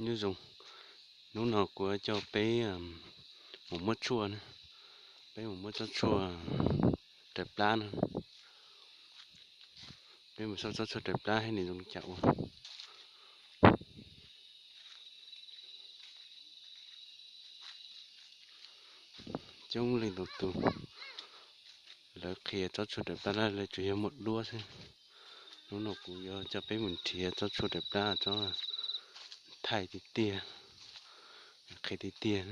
Nyob zoo, hnub no kuv coj peb mus muab tshuaj, peb mus muab tsob tshuaj raws plab no. Peb mus xauj tsob tshuaj raws plab thiab nws zoo li cas ua. Coob leej ntau tus lawv qhia tsob tshuaj raws plab lawv tsuas yog muaj duab xwb. Hnub no kuv yuav coj peb mus nrhiav tsob tshuaj raws plab tsob thaij tiag tiag, qhia tiag tiag.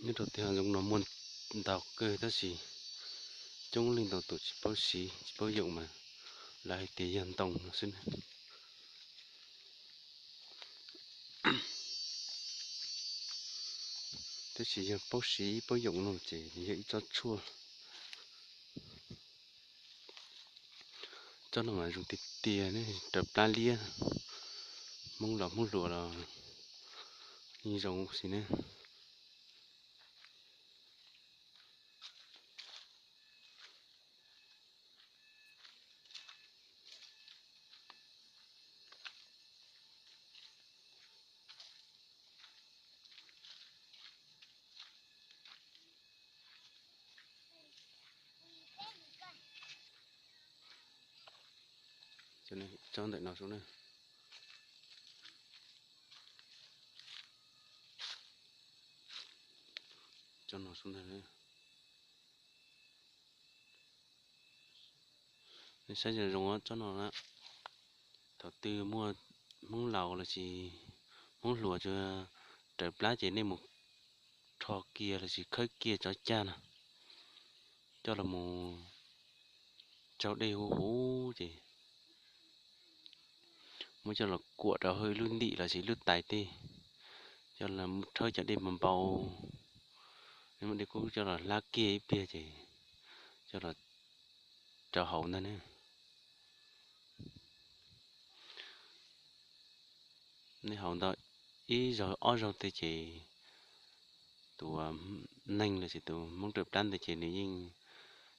Nyob rau tej hav zoov no muaj ntau kawg tab sis coob leej ntau tus tsis paub siv tsis paub yoom mas lawv hais tias yog ntoo no xwb na. Tab sis yog paub siv paub yoom no ces yog ib tsob tshuaj. Tsob no mas zoo tiag tiag ne, raws plab liab, Hmoob los Hmoob hluas los yeej zoo xwb ne. Tsob ntawm no xwb na. Tsob no xwb ntag. Nej saib zoo zoo tsob no na. Thaum twg muaj Hmoob laus los sis Hmoob hluas tsuas raws plab ces nej mus rho kiag los sis khawb kiag tsob cag no coj los mus tsau dej huv huv ces muab coj los kuam rau hauv ib lub ntim los sis lub tais tej, coj los rhaub cov dej npau npau, muab dej kub coj los hlab kiag ib pliag ces coj los rau haus ntag ne. Nej haus ntau ib zaug ob zaug tej ces tus neeg los sis tus Hmoob raws plab ntawd ces nws yeej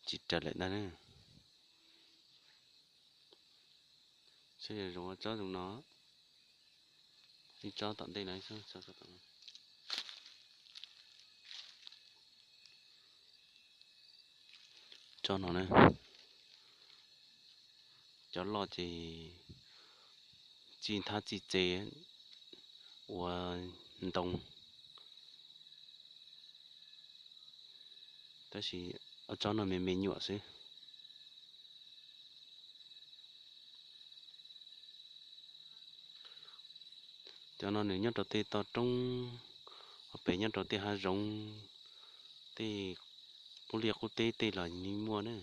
tsis raws lawm ntag na. Saib zoo tsob zoo no, ib tsob tom ntej no, tsob no na, cov loj ces txij nthab txij txe ua ntoo, tab sis ob tsob no me me nyuam xwb. Cov no nws nyob rau tej toj roob, ob pem nyob rau tej hav zoov, tej qub liaj qub teb tej los yeej muaj na.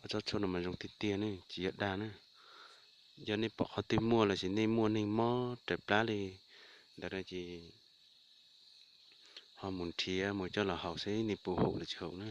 Tsob tshuaj no mas zoo tiag tiag ne, tsis yog dag na. Yog nej pom qhov twg muaj los sis nej muaj neeg mob raws plab li ntawd no ces ho mus nrhiav mus coj los haus seb nej puas haum los tsis haum na.